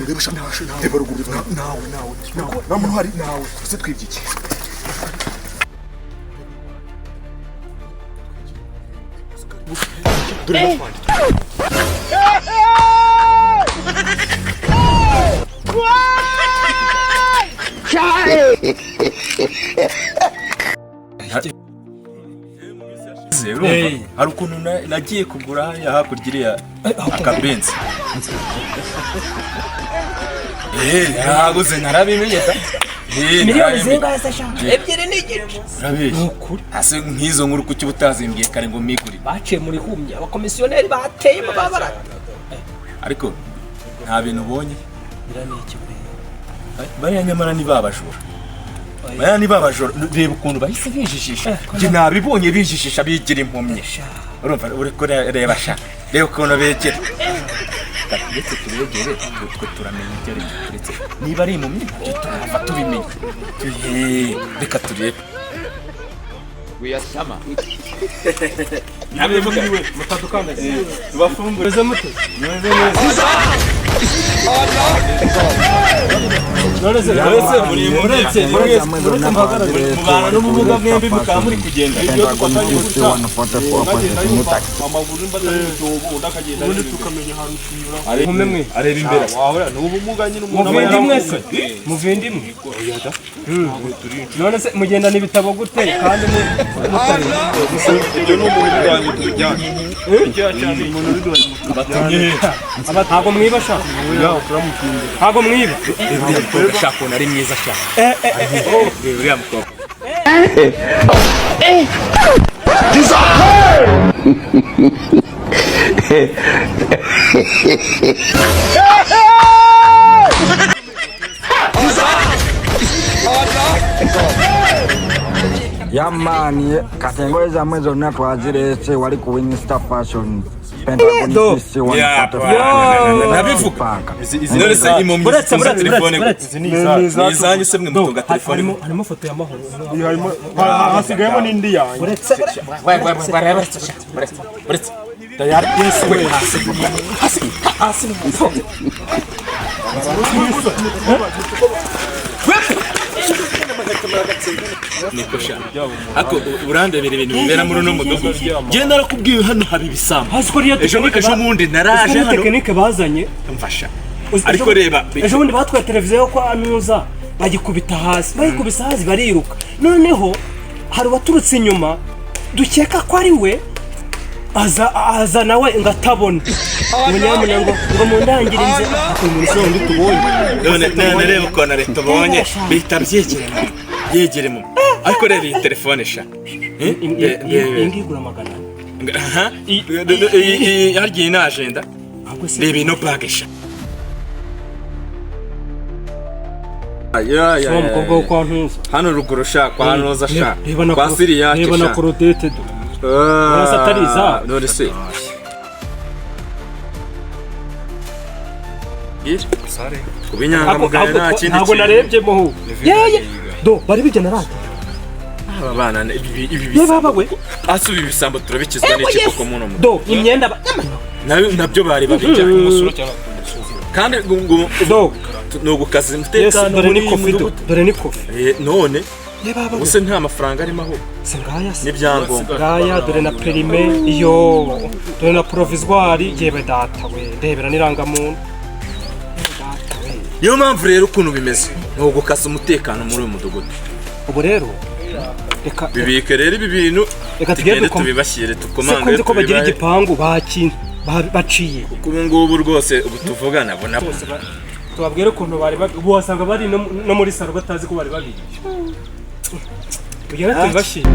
Ruguru reba sha, reba ruguru. Nawe, nawe, nawe, nta muntu uhari. Nawe ese twibye iki? Dore n'utwandi. Urumva hari ukuntu nagiye kugura hariya hakurya iriya akabenzi. Naraguze, narabimenye da. Miliyoni narabimenye. zingahe se sha? 2.5. Urabeshya. Ase nk'izo nkuru kuki utazimbwiye kare ngo migure? Baciye muri humye, abakomisiyoneri bateyemo babara. Ariko nta bintu ubonye? Biriya ni iki buriya? Bariya nyamara ni babajura, bariya ni babajura. Reba ukuntu bahise bijijisha. Njye nabibonye bijijisha, bigira impumyi. Urumva uri kureba sha, reba ukuntu begera. Ndetse tubegere, twe turamenya ibyo ari byo. Turetse niba ari impumyi nabyo turahava tubimenya. Reka turebe. Nabivuga. Mutadukanganye mute? None se Mwese muri muretse mwese muretse mpagarare. Mubana n'ubumuga mwembi mukaba muri kugenda. Ibyo dufatanye gutya, agenda yumva amaguru nimba atari ibyobo, undi akagenda Ubundi areba imbere. Tukamenya ahantu tunyura. Nkume mwe. Areba imbere. Wahora ni ubumuga nyine umuntu aba Muvindimwe se? yaravukanye. Muvindimwe? None se mugendana ibitabo gute kandi mutari? Ibyo ni umuntu uduhaye tubijyane cyane. Umuntu ubiduhaye. Abatumye he? Ntabwo mwiba sha, ntabwo mwiba. Uriya mukobwa sha, ukuntu ari mwiza sha. Reba uriya mukobwa. Yamani, kati engoye zammwe zonna twazireese wali ku Winstar Fashion Pentagon CC 144. Nabivuga. None se impumyi Buretse, zitunze buretse, telefone buretse. gute? Ni izanyu se mwe mutunga telefone? Harimo foto ya Mahoro. Harimo, hasigayemo n'indi yanjye. Buretse. Buretse tayari. We, hasi, hasi, hasi. Niko sha, ako urandebera ibintu bibera muri uno mudugudu. Genda, narakubwiye, hano haba ibisambo. Hasi ko ariyo Ejo tekinike. Ejo bundi naraje Uzi ko hano. Tekinike bazanye. Mfasha. Ariko reba. Ejo bundi batwaye televiziyo yo kwa Nuza, bagikubita hasi, bayikubise hasi bariruka. Noneho hari uwaturutse inyuma dukeka ko ari we, aza nawe ngo atabona, ngo nyamuna ngo mundangirize ako umuntu si wundi tubonye. None reba ukuntu leta ubonye bihita byegerana byegeremo. Ariko reba iyi telefone sha. Eh, Iyi ngiyi igura 400. Aha, harya iyi ni agenda. Ahubwo se Reba ino bage sha. Wa mukobwa wo kwa Ntuza. Hano ruguru sha, kwa Ntuza sha. Reba na Kwa Siriyake reba na sha. Korodete do. Urasa atari izabo. None se kuba inyangamugayo nta kindi Ntabwo kintu. narebye muhu yeye do bari bijya na radiyo. Aba bana, ibi Ye bisambo. baba we. Ase ibi bisambo turabikizwa n'iki koko muno mu Do imyenda Nabyo bari babijyanye kandi ngo Do ni ugukaza Yes, umutekano dore muri ni iyi kofi do. mudugudu. Dore ni kofi. None Ye baba we. ubuse nta mafaranga arimo aho Se ngaya se. n'ibyangombwa. Ngaya, dore na perime iyo, dore na provisoire. Yewe data we, ndebera n'irangamuntu. Yewe data we. Niyo mpamvu rero ukuntu bimeze ni ugukaza umutekano muri uyu mudugudu. Ubu rero reka Bibike rero ibi bintu. Reka tugende. Tugende tubibashyire Se tukomange. ko nzi ko bagira Tubibahe. igipangu baciye. Kuko ubu ngubu rwose ubu tuvugana bo nabo. Bose tubabwire ukuntu bari babi, ubu wasanga bari no muri salo batazi ko bari babiri. Tugende tubibashyire.